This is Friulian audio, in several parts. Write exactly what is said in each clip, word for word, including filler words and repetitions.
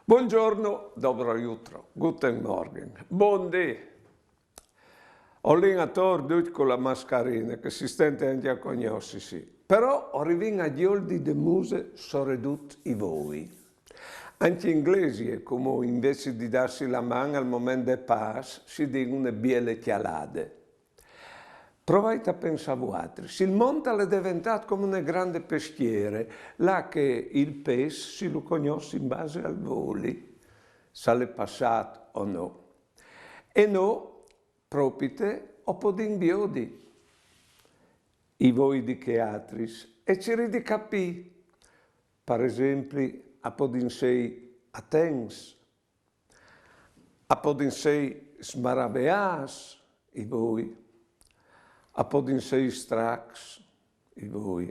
Buongiorno, dobro jutro, guten Morgen, bundì. O lin ator ducj cu la mascarine, che si stente ancje a cognossisi. Però o rivìn a gjoldi de muse soredut i voi. Ancje in glesie, come invezit di dâsi la man al moment de pâs, si din une biele cjalade. Provait a pensâ vuatris, il mont al è deventât come une grande pescjere, là che il pes si lu cognòs in base al voli, se al è passât o no. E nô, propite, o podìn viodi i voi di chei altris e cirî di capî. Par esempli, a podin sei atents, a podin sei smaraveâts i voi, a podin sei stracs i voi,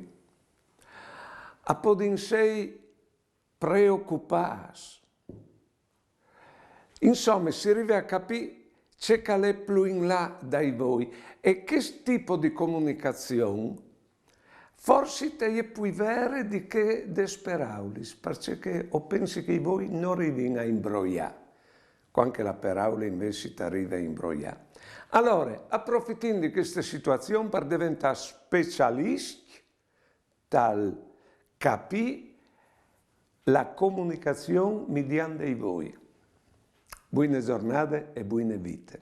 a podin sei preocupâts. Insome, si rive a capî ce che al è plui in là dai voi. E chest tipo di comunicazion forsit e je plui vere di chê des peraulis, parcè che o pensi che i voi no rivin a imbroiâ, cuant che la peraule invezit e rive a imbroiâ. Alore, aprofitìn di cheste situazion par deventâ specialiscj tal capî la comunicazion midiant dai voi. Buine zornade e buine vite.